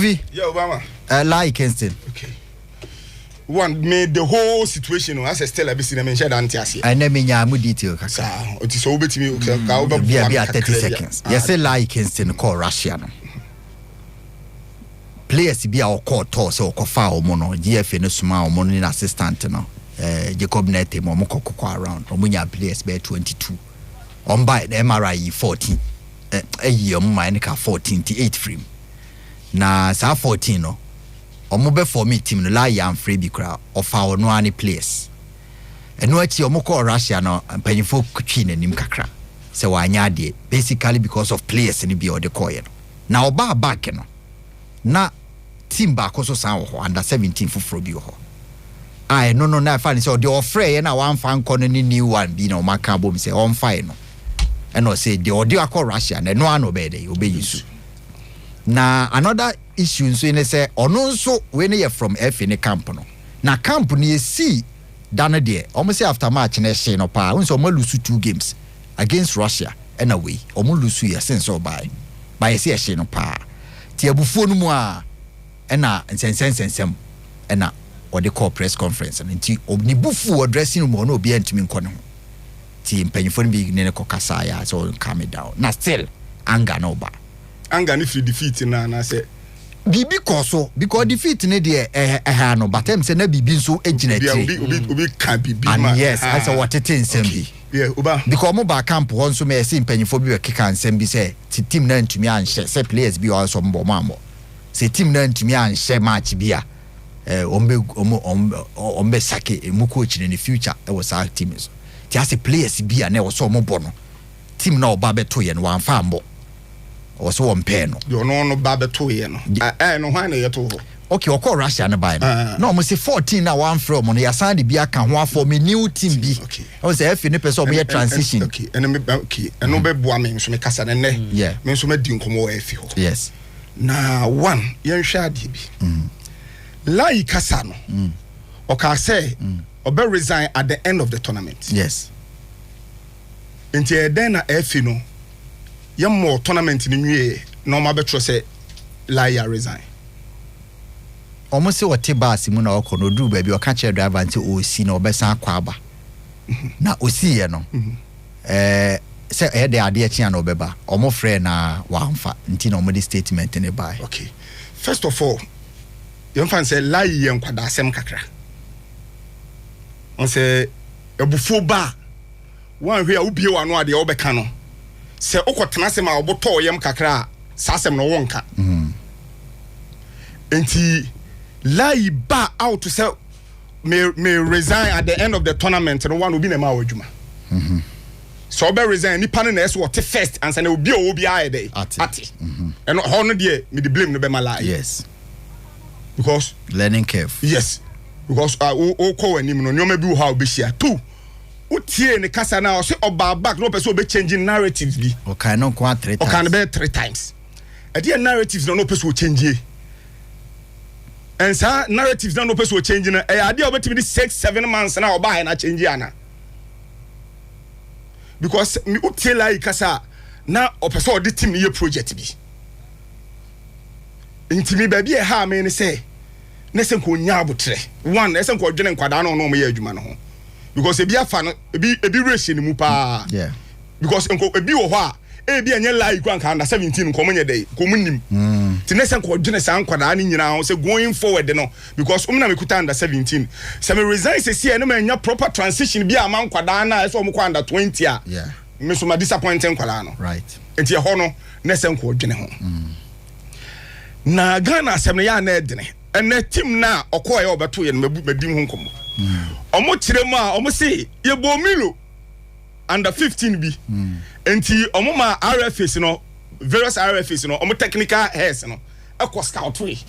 Kofi. Yeah, Obama. Laryea Kingston. Okay. One, me the whole situation no asɛ still abisi na me nhyɛ da nte aseɛ. Ɛnɛ me nya mu detail kakra. Saa, oti sɛ wobɛtumi ka wobɛboa Bia me bia 30 kakra bi a. seconds. Yɛsɛ Laryea Kingston kɔɔ Russia no. Players bi a ɔkɔɔ tɔɔ sɛ ɔkɔfa ɔmo no, GFA no soma ɔmo ne assistant no, Jacob Nete mu, ɔmo kɔ kɔkɔ around. Ɔmo nya players bɛyɛ 22. Ɔmo ba MRI yi 14. Ɛyi ɔmo ma ɛne ka 14 ti 8 free mu. Na saa 14 no, ɔmo bɛ form team no, Laryea amfrɛ bi koraa, ɔfa ɔno ara ne players. Ɛno akyi ɔmo kɔɔ Russia no, mpanyinfoɔ twi n'anim kakra sɛ wanyɛ adeɛ, basically because of players no bi a ɔde kɔɔyɛ no. Na ɔbaa back no, na team baako so san wɔ hɔ, under 17 foforɔ bi wɔ hɔ a ɛno no na ɛfa ne sɛ ɔde ɔfrɛ yɛ na wamfa nkɔ no ne new one bi na ɔmo aka abom sɛ ɔmfae no, ɛna ɔsɛ deɛ ɔde akɔ Russia no, ɛno ano ɔbɛyɛ dɛ ɔbɛyi so. Na another issue nso ne sɛ ɔno nso wei ne yɛ from FA ne camp no, na camp no yɛsii da no deɛ, ɔmo sɛ after match no ɛhyee no paa. Wohu sɛ ɔmo lose two games against Russia, ɛna wei ɔmo lose yɛ sen sɛ ɔbaeɛ ba yɛsɛ ɛhyee no paa, nti abufuo no mu a ɛna nsɛnsɛnsɛnsɛm ɛna ɔde kɔɔ press conference no, nti ne bufu wɔ dressing room hɔ na obiara ntumi nkɔ ne ho, nti mpanyinfoɔ no bi ne ne kɔ kasa yɛ a sɛ ɔn calm it down, na still anger na ɔba. Anger ne firi defeat na anaasɛ? Biribi kɔ so, because defeat ne deɛ ɛhɛ ɛha no, but ɛm sɛ na biribi nso gyina obi akyire. Obi ka biribi and ma. Yes, asɛ wɔtete nsɛm bi. Yeah, Oba. Because ɔmo ba camp hɔ nso ma yɛsɛ mpanyinfoɔ bi bɛkeka nsɛm bi sɛ ti team na ntumi anhyɛ sɛ players bi wɔ hɔ sɛ ɔmo bɔ ɔmo ambɔ sɛ team na ntumi anhyɛ match bi a, ɔmo bɛ ɔmo bɛ sack emu coach ne future ɛwɔ saa team so. Ti asɛ players bi a na ɛwɔ sɛ ɔmo bɔ no, team na ɔba bɛto yɛ no, wɔamfa ambɔ, ɔwɔ sɛ wɔn pɛɛ no. Deɛ ɔno no ba bɛto yɛ no, ɛɛ no hwan na yɛto hɔ? Okay, ɔkɔ Russia no bae no, na ɔmo sɛ 14 na wɔamfrɛ ɔmo no, yɛasan de bi aka ho afɔ me new team bi. Ɔmo sɛ ɛfi ne pɛ sɛ ɔmo yɛ transition. Okay, ɛno me, okay, ɛno bɛboa me nso me kasa ne nnɛ. Me nso madi nkɔmmɔ wɔ ɛfi hɔ. Na one, yɛnhwɛ adeɛ bi. Laryea kasa no, ɔkaa sɛ ɔbɛ resign at the end of the tournament. Nti ɛdɛn na ɛfi no yɛmmɔ tournament no nwie na ɔma bɛtwerɛ sɛ Laryea resign? Ɔmo sɛ ɔte bus mu na ɔkɔ no, oduru baabi ɔka kyerɛ driver nti ɔsi na ɔbɛsan akɔ aba, na osiiɛ no, sɛ ɛyɛ de adeɛ kyea na ɔbɛba, ɔmo frɛ na wamfa, nti na ɔmo de statement ne bae. Okay, first of all, yɛmfa n sɛ Laryea yɛ nkwadasɛm kakra. Ɔn sɛ abufuo ba a, woanhwɛ a wobie w'ano a, deɛ wobɛka no sɛ wokɔtena asɛm a wɔbotɔɔ yam kakra a, saa asɛm no wɔnka. Nti Laryea ba out sɛ me resign at the end of the tournament no, one, obi na ɛma wɔ adwuma sɛ ɔbɛ resign, nipa no na ɛsɛ wɔte first ansa na obi a ɔwɔ biara yɛ dɛ ate. Ate. Ɛno hɔ no deɛ, mede blame no bɛma Laryea because learning curve. Yes, because wo wokɔ w'anim no, nneɛma bi wɔ hɔ a wobɛhyia. Two, wotie ne kasa na ɔsɛ ɔbaa back na ɔpɛ sɛ ɔbɛ change narratives bi. Ɔkan no nko a three times. Ɔka no bɛyɛ three times. Ɛdeɛ narratives na ɔno ɔpɛ sɛ ɔchange, ɛnsaa narratives na ɔno ɔpɛ sɛ ɔchange no, ɛyɛ adeɛ a ɔbɛtumi de 6-7 months na ɔbaa yɛ na change ana? Because mi wotie Laryea kasa a, na ɔpɛ sɛ ɔde team no yɛ project bi. Nti mi baabi a ɛha mi ne sɛ ne sɛ nka onya abotrɛ. One, ɛsɛ nka ɔdwene nkwadaa no ɔno ɔmo yɛ adwuma no ho, because ebi afa no, ebi werɛ hyɛ ne mu paa. Because nko ebi wɔ hɔ a ebi ɛnyɛ Laryea kura nka under 17 nkɔmɔ nyɛ dɛ nkɔmɔ nim. Ti ne sɛ nka ɔdwene saa nkwadaa no nyinaa ho sɛ going forward no, because ɔmo na mi kuta under 17, sɛ mi resign sisi yɛ ne ma nya proper transition bi a ama nkwadaa no a ɛsɛ ɔmo kɔ under 20 a, mi so ma disappoint nkwadaa no. Nti ɛhɔ no ne sɛ nka ɔdwene ho. Na Ghana asɛm no yɛ ana ɛdene. Ɛnɛ team na ɔkɔɔ yɛ ɔbɛto yɛ no, mabu madi ho nkɔmmɔ. Ɔmo kyerɛ mu a, ɔmo se yɛbɔ Milo under 15 bi, nti ɔmo ma RFAs no, various RFAs no, ɔmo technical heads no ɛkɔ scout yi.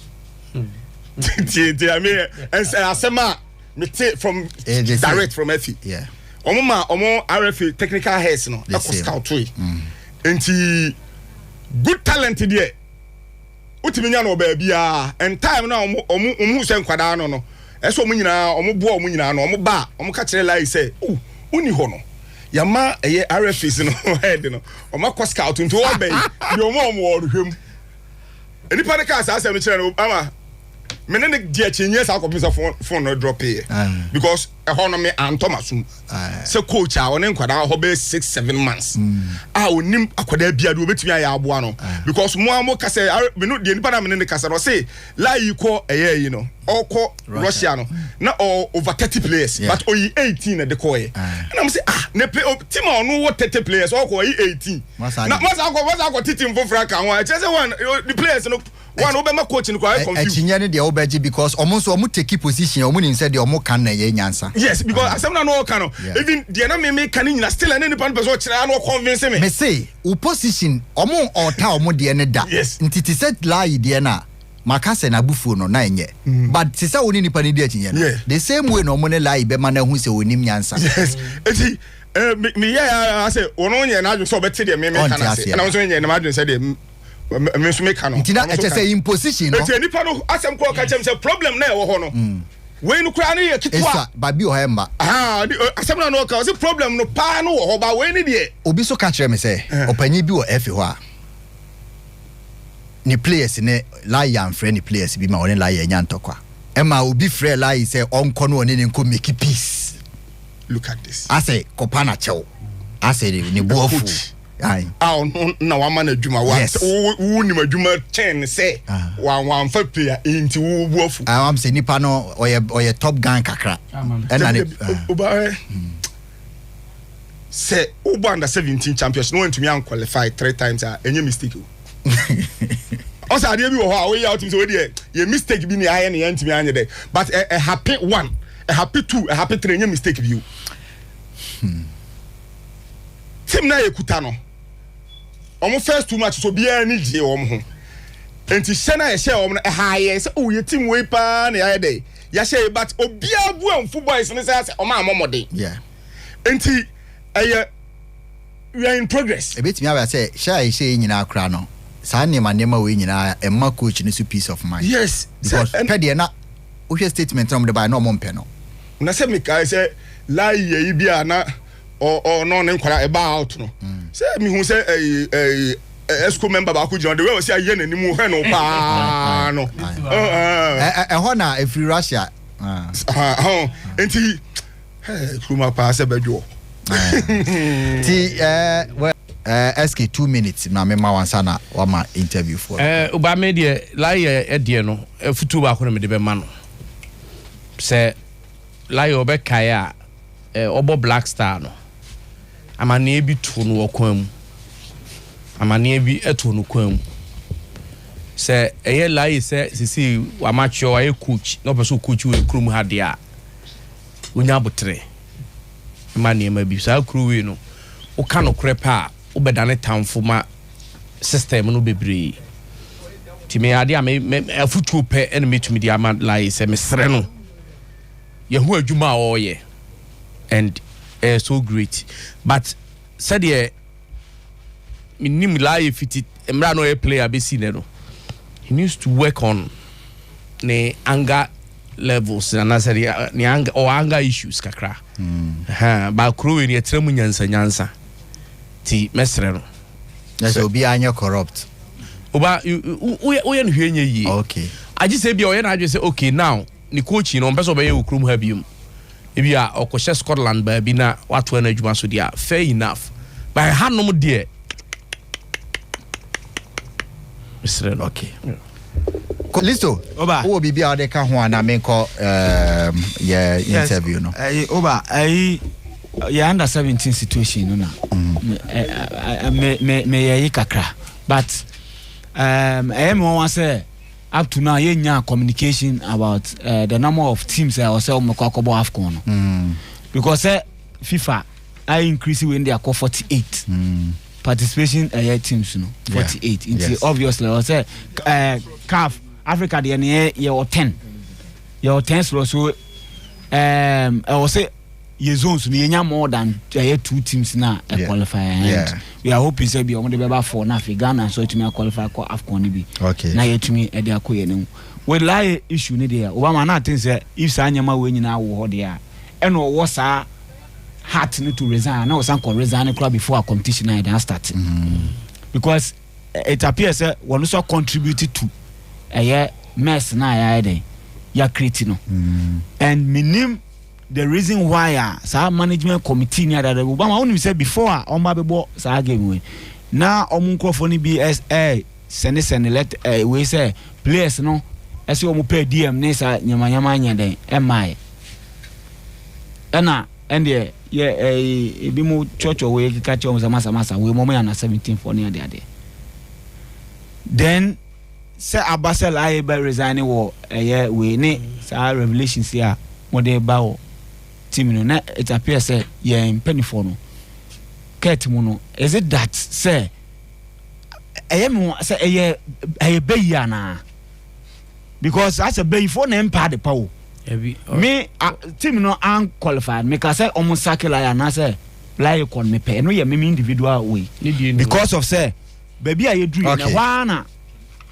Tie tie, I mean, ɛnsɛ asɛm a mete from the same. Direct from FA. Ɔmo ma ɔmo RFA technical heads no The ɛkɔ same. scout yi. Nti good talent deɛ, wotumi nya no wɔ baabiara, and time na ɔmo hu sɛ nkwadaa no ɛsɛ ɔmo nyinaa ɔmo boa ɔmo nyinaa no, ɔmo ba a, ɔmo ka kyerɛ Laryea sɛ o woni hɔ no, yama ɛyɛ RFAs no head no, ɔmo akɔ scout, nti wɔbɛn deɛ ɔmo a ɔmo wɔ ɔhwɛ mu. Nipa no kaa saa asɛm no kyerɛ no ama me ne ne di akyinnye saa kɔpem sɛ phone no drop yɛ, because ɛhɔ no me antɔ ma som sɛ coach a ɔne nkwadaa hɔ bɛyɛ 6-7 months a onim akwadaa bia de obetumi ayɛ aboa no, because mo a mo kasa me no deɛ, nipa na me ne ne kasa no, ɔse Laryea kɔ ɛyɛ yi no, ɔkɔ Russia no na ɔ over 30 players, but oyi 18 na de kɔɔ yɛ. Ɛna mo sɛ, ah, ne play team a ɔno wɔ 30 players, ɔkɔ ɔyi 18 na masa akɔ ti team foforɔ aka ho a, ɛkyerɛ sɛ one, the players no one, wobɛma coach no kɔ ayɛ confused. Akyinyɛ no deɛ wobɛgye, because ɔmo nso ɔmo take position, ɔmo nim sɛ deɛ ɔmo ka na ɛyɛ nyansa. Yes, because asɛm na no ɔka no, even deɛ na meme ka no nyina, still ɛne nipa no pɛ sɛ ɔkyerɛ na ɔconvince me. Me se wo position, ɔmo ɔta ɔmo deɛ ne da. Nti te sɛ Laryea deɛ no a maka sɛ n'abufuo no na ɛnyɛ, but te sɛ wo ne nipa no di akyinyɛ no, the same way na ɔmo ne Laryea bɛma no ahu sɛ onim nyansa. Yes, eti meyɛ a sɛ ɔno nyɛ n'adwene sɛ ɔbɛte deɛ meme ka Ɔnte no ase, aseɛ. ɛna nso nyɛ n'adwene sɛ deɛ me nso meka no. Nti na Ɔno nso ɛkyɛ ka. sɛ imposition no. Eti nipa no asɛm kɔ ɔka kyerɛ me sɛ problem na ɛwɔ hɔ no, wei no koraa no yɛ ketewa. Esa baabi wɔ hɔ ɛmma. Ah, asɛm na no ɔka, ɔsɛ problem no paa no wɔ hɔ ba, wei ne deɛ. Obi so ka kyerɛ me sɛ ɔpanyin bi wɔ ɛfi hɔ a ne players ne Laryea amfrɛ ne players bi ma ɔne Laryea anya ntɔkwa, ɛma obi frɛ Laryea sɛ ɔnkɔ no ɔne ne nkɔ make peace. Look at this. Asɛ kɔpa na kyɛw asɛ ne bu afu. Coach. Aye. A ɔno na wama no adwuma wa wo nim adwuma kyɛn ne sɛ wa wamfa player nti wo bu afu. Ah, am sɛ nipa no ɔyɛ top gun kakra ɛna ne Oba ɛ sɛ wobɔ under 17 champions na wantumi anqualify three times a, ɛnyɛ mistake o. Ɔsɛ adeɛ bi wɔ hɔ a woyɛ a wotumi sɛ wodeɛ yɛ mistake bi ne ayɛ ne yɛntumi anyɛ dɛ, but ɛ happen one, ɛ happen two, ɛ happen three, ɛnyɛ mistake bi o. Team na yɛ kuta no, ɔmo first two matches obiara ni gye wɔn ho, nti hyɛ na yɛhyɛ wɔn no ɛha yɛ sɛ o yɛ team wei paa na yɛayɛ dɛ yɛahyɛ yɛ, but obiara bu anfu boys ne sɛ ɔmo amɔ mɔden. Nti ɛyɛ we are in progress. Ebetumi aba sɛ hyɛ a yɛhyɛ yi nyinaa kora no, saa nneɛma wei nyinaa ɛma coach no so peace of mind. Because pɛ deɛ na wohwɛ statement na ɔmo de ba na ɔmo mpɛ no. Na sɛ mekae sɛ Laryea yi bi a na ɔno ne nkwara ɛba out no, sɛ mehu sɛ ɛyi ɛyi exco member baako gyina de wei wɔ sɛ ayɛ n'anim hwɛ no paa no. Ɛhɔ na efiri Russia. Ah. Nti kuruma paa sɛ bɛdwoɔ. Ti well, SK, 2 minutes na mema wansa na wama interview for. Oba me deɛ, Laryea ɛdeɛ no, afutuo baako na mede bɛma no sɛ Laryea ɔbɛkae a ɔbɔ Black Star no, amanneɛ bi to no wɔ kwan mu, amanneɛ bi to no kwan mu sɛ ɛyɛ Laryea sɛ sisi wamakyerɛ wayɛ coach na ɔpɛ sɛ ɔcoach wɔ kurom ha deɛ a, wonya abotere ma nneɛma bi saa kuro wei no, woka nokorɛ pɛ a, wobɛdane tamfo ma system no bebree. Nti me adeɛ a me afutuo pɛ ɛna metumi de ama Laryea sɛ mesrɛ no, yɛho adwuma a ɔreyɛ and ɛyɛ so great, but sɛdeɛ menim Laryea fiti mmerɛ a na ɔyɛ player bɛsi nɛ no, he needs to work on ne anger levels anaasɛ ne anger or anger issues kakra. Ba kuro wei no, yɛtena mu nyansa nyansa, nti mɛsrɛ no. Na sɛ obiara nyɛ corrupt. Oba woyɛ no hwɛ nyɛ yie. Agye sɛ bia ɔyɛ n'adwene sɛ okay, now ne coach no ɔmpɛ sɛ ɔbɛyɛ wɔ kurom ha biom, ebi a ɔkɔhyɛ Scotland baabi na watoa no adwuma so deɛ a, fair enough, but hanom deɛ, mesrɛ no. Okay. Listo. Oba. Wowɔ biribi a wode ka ho a na menkɔ yɛ interview no? Ɛyi oba, ɛyi yɛ under 17 situation no na me me me yɛ yi kakra, but ɛyɛ mi wɔn wa sɛ up to now yɛn communication about the number of teams a ɔsɛ wɔn kɔ akɔbɔ AFCON no, because sɛ FIFA a increase wei de akɔ 48 participation, ɛyɛ teams no 48, nti obviously ɔsɛ CAF Africa deɛ no yɛ wɔ 10, yɛ wɔ 10 slot, so ɛwɔ sɛ yɛ zones no yɛnya more than ɛyɛ two teams na ɛ qualify, and we are hoping sɛ bi ɔmo de bɛba four na afei Ghana nso atumi aqualify kɔ AFCON no bi na yɛtumi ɛde akɔ yɛn anim. With Laryea issue ne deɛ, Obama na aten sɛ if saa nneɛma wei nyinaa wɔ hɔ deɛ a, ɛna ɔwɔ saa heart no to resign na ɔsan kɔ resign koraa before a competition na yɛde start, because it appears sɛ wɔn nso contribute to Ɛyɛ mess na yɛayɛ dɛn yɛacreate no, and menim the reason why a saa management committee ni adada. Obama, wonim sɛ before a ɔmo abɛbɔ saa game wei na ɔmo nkurɔfoɔ no bi ɛ sɛne sɛne let ɛ wei sɛ players no ɛsɛ ɔmo pɛ dm ne saa nyamanyama nyɛ dɛn ɛmmaayɛ, ɛna ɛndeɛ yɛ ɛɛ ebi mu twɔtwɔ wei keka kyerɛ ɔmo sɛ masa masa wei mo ɔmo yɛ under 17 foɔ ne ade adeɛ. Then sɛ aba sɛ Laryea bɛ resign wɔ ɛyɛ wei ne saa revelations yi a wɔde ba wɔ team no, na it appear sɛ yɛn mpanyinfoɔ no kɛɛt mu no, is it that sɛ ɛyɛ mi sɛ ɛyɛ bɛyi anaa? Because asɛ bɛyifoɔ na mpa ade pa o. Me a, team no unqualified, meka sɛ ɔmo sack Laryea anaasɛ Laryea kɔ no, mepɛ ɛno yɛ meme individual way because of sɛ baabi a yɛduru yɛ na ɛhɔ ara na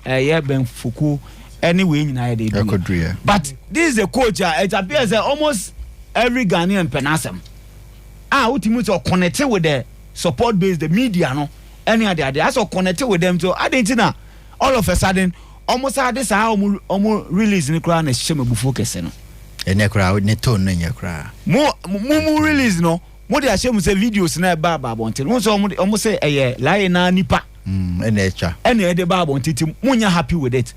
ɛyɛ bɛnfoko ɛne wei nyinaa yɛ de Ɛkɔduru yɛ. But this is a coach a it appears sɛ almost every Ghanaian pɛ n'asɛm a wotumi sɛ ɔconnect with the support base, the media no ɛne ade ade, asɛ ɔconnect with them. So ade nti na all of a sudden ɔmo sa de saa ɔmo release ne koraa na ɛhyɛ mo abufuo kɛse no. Ɛnɛ koraa ne tone no nyɛ koraa. Mo release no, mo de ahyɛ mu sɛ videos na ɛba aba abɔnten mo sɛ ɔmo sɛ ɛyɛ Laryea na nipa Ɛna ɛtwa. Ɛna ɛde ba abɔnten ti mo nya happy with it,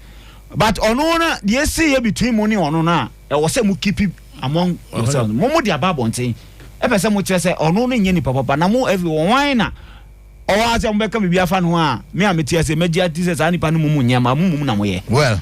but ɔno na deɛ esi yɛ between mo ne ɔno na ɛwɔ sɛ mo keep it among yourselves. Mo de aba abɔnten, ɛpɛ sɛ mo kyerɛ sɛ ɔno no nyɛ nipa papa na mo ɛfi wɔn wan na ɔwɔ asɛ mo bɛka biribi afa ne ho a, me a mete ase mɛgye ati sɛ saa nipa no mu nyɛ ma mo mu na mo yɛ. Well.